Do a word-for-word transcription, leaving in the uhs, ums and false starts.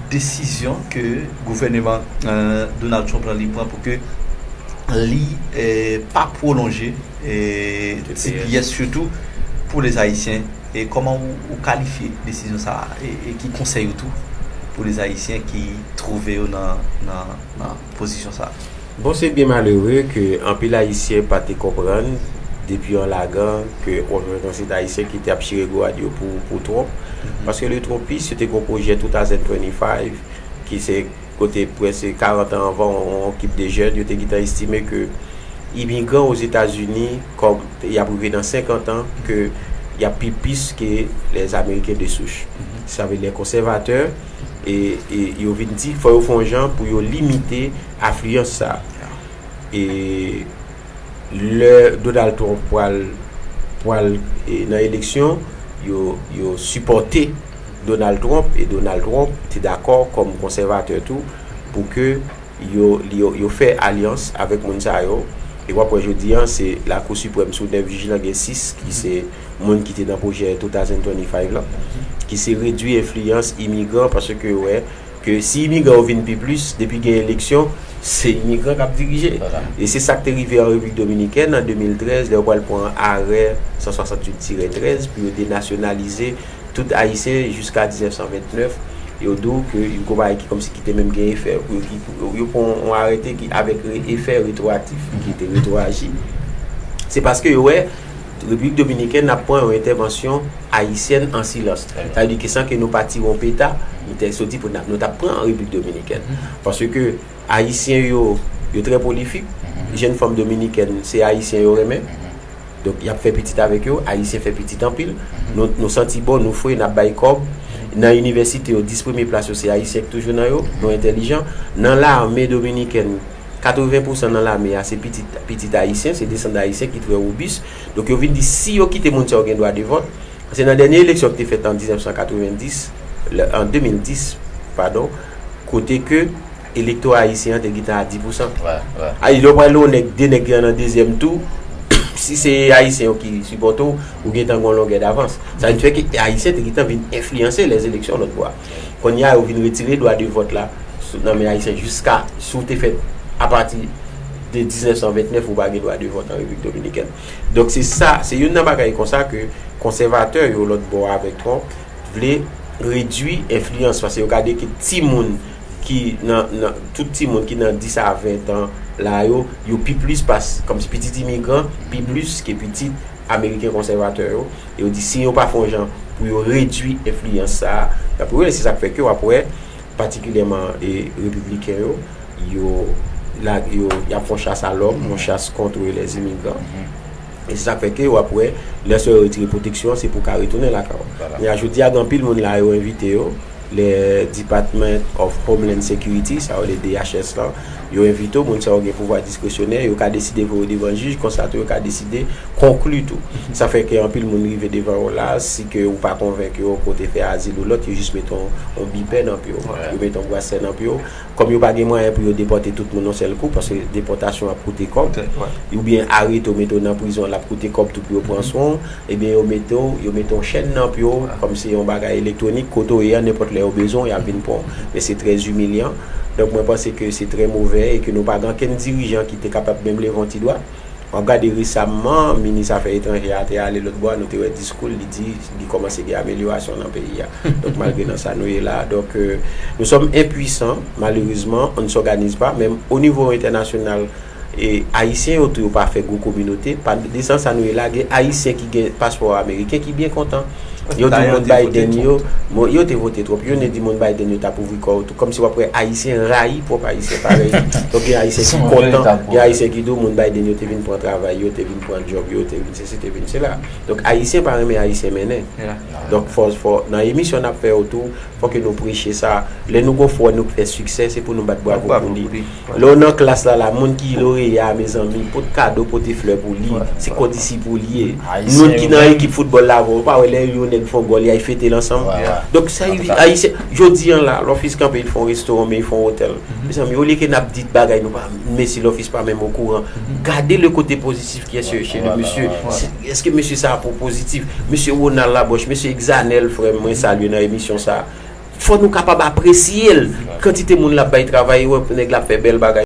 desizyon ke gouvèneman Donald Trump la li pran pou ke li pa pwolonje T P S, sitou pou lèzayisyen. E kòman ou kalifye desizyon sa a? E ki konsèy ou tou pou lèzayisyen ki twouve yo nan pozisyon sa a? Bon, se byen malere ke anpil Ayisyen pa te konprann depi an lagan ke w ap jwenn yon sèt Ayisyen ki te ap chire gwad yo pou Trump. Paske le Trumpism, yo te gen yon pwojè two thousand twenty-five ki se kote prèske karant an anvan, yon ekip de jèn, yo te gentan estime ke imigran Ozetazini, kòm y ap rive nan senkant an, ke y ap pi plis ke lèzameriken de souch. Sa vle di lè konsèvatè, e yo vin di fò yo fè yon jan pou yo limite afliyans sa a. E lè Donald Trump pral pral nan eleksyon, yo yo sipòte Donald Trump, e Donald Trump te dakò kòm konsèvatè tou pou ke yo yo yo fè alyans avèk moun sa yo. E w ap wè jodi an se Lakou Siprèm sou nèf jij lan gen sis ki se moun ki te nan pwojè two thousand twenty-five lan, ki se redwi enfliyans imigran, paske yo wè ke si imigran yo vin pi plis, depi gen eleksyon, se imigran k ap dirije. E se sa k te rive an Repiblik Dominikèn an de mil trèz, lè yo pral pran arè san swasantuit tirè trèz pou yo denasyonalize tout Ayisyen jiska diznèf san vennèf. Yo di w ke yon konpayi ki kòmsi ki te menm gen efè, yo pran yon arete ki avèk efè retwoaktif, ki te retwoaji. Se paske yo wè Repiblik Dominikèn ap pran yon entèvansyon ayisyèn an silans. Sa vle di ke san ke nou pa tire yon peta, nou te soti pou nou t ap pran Repiblik Dominikèn. Paske Ayisyen yo, yo trè pwolifik. Jèn fanm dominikèn, se Ayisyen yo renmen. Donk, y ap fè pitit avèk yo. Ayisyen fè pitit anpil. Nou, nou santi bon, nou fre, n ap bay kòb. Nan inivèsite yo, dis premye plas yo, se Ayisyen ki toujou nan yo. Nou entèlijan. Nan lame dominikèn, katreven pousan nan lame a, se pitit, pitit Ayisyen, se desandan Ayisyen ki trè wobis. Donk, yo vin di, si yo kite moun sa yo gen dwa de vòt, se nan dènye eleksyon ki te fèt an diznèf san katreven dis, an de mil dis, padon, kote ke elektora ayisyen an te gentan a dis pousan. Ay, lè w pral yon nèg, de nèg ki nan dezyèm tou, si se Ayisyen yo ki sipòte w, ou gentan gen yon longè davans. Sa vin fè ke Ayisyen te gentan vin enfliyanse lèzeleksyon lòt bò a. Kounye a, yo vin retire dwa de vòt la nan men Ayisyen jiska, si w te fèt apati de diznèf san vennèf, ou pa gen dwa de vòt an Repiblik Dominikèn. Donk, se sa, se youn nan bagay konsa ke konsèvatè yo lòt bò a avèk Trump vle redwi enfliyans, paske yo gade ke timoun ki nan, nan tout timoun ki nan dis a ven an la yo, yo pi plis pas, kòmsi pitit imigran pi plis ke pitit ameriken konsèvatè yo. E yo di si yo pa fè yon jan pou yo redwi enfliyans sa a, y ap rele, se sa k fè ke w ap wè patikilyèman e repibliken yo, yo la yo y ap fè yon chas a lòm, yon chas kont lèzimigran. E se sa k fè ke w ap wè lè sa yo retire pwoteksyon an, se pou w ka retounen lakay w. Kounye a, jodi a gen anpil moun la yo envite yo, le Department of Homeland Security, sa yo rele D H S lan, yo envite w, moun sa yo gen pouvwa diskresyonè, yo ka deside voye w devan jij, konsa tou yo ka deside konkli tou. Sa fè ke anpil moun rive devan yo la, si ke ou pa konvenk yo, ke w te fè azil ou lòt, yo jis mete yon, yon bipè nan pye w, yo mete yon brasè nan pye w. Kòm yo pa gen mwayen pou yo depòte tout moun yon sèl kou, paske depòtasyon ap koute kòb, oubyen arete w, mete w nan prizon, l ap koute kòb tou pou yo pran swen w, ebyen yo mete w, yo mete yon chèn nan pye w, kòm se yon bagay elektwonik, kote w ye a, nenpòt lè yo bezwen w, y ap vin pran w. Men se trè imilyan. Donk mwen panse ke se trè movè e ke nou pa gen okenn dirijan ki te kapab menm leve yon ti dwa. W ap gade resaman, minis afè etranjè a te ale lòt bò a, nou te wè diskou l, li di li kòmanse gen amelyorasyon nan peyi a. Donk, malgre nan sa nou ye la, donk, euh, nous sommes impuissants, malheureusement, on ne s'organise pas, menm o nivo entènasyonal, e Ayisyen yo tou, yo pa fè gwo kominote, pa desann sa nou ye la, gen Ayisyen ki gen paspò ameriken ki byen kontan. Yo di moun Biden yo, yo te vote twòp. Yo ne di moun Biden yo t ap ouvri kò yo tou. Kòmsi w ap wè Ayisyen rayi pwòp Ayisyen parèy. Donk gen Ayisyen ki kontan, gen Ayisyen ki di w moun Biden yo te vin pran travay yo, te vin pran djòb yo, te vin sesi, te vin sela. Donk Ayisyen pa renmen Ayisyen mennen. Donk fò, fò, nan emisyon n ap fè yo tou, fò ke nou preche sa. Lè nou gon frè nou k fè siksè, se pou nou bat bravo pou li. Lè w nan klas la, la, moun ki loreya a, mezanmi, pote kado, pote flè pou li. Se kondisip ou li ye. Moun ki nan ekip foutbòl la avè w, ou pa wè lè yon nèg fè yon gòl, y al fete l ansanm. Donk, sa, Ayisyen, jodi an la, lè w fis kanpe, l fè yon restoran, oubyen l fè yon otèl. Mezanmi, olye ke n ap di bagay, nou pa, mesi lè w fis pa menm okouran. Gade le kote pozitif ki est chez le mesye. Èske mesye sa a pozitif? Mesye Ronald Laboche, mesye Exanel, frè m, mwen salye nan emisyon sa a. Fò nou kapab apresye l. Kantite moun l ap bay travay, ou wè nèg la ap fè bèl bagay.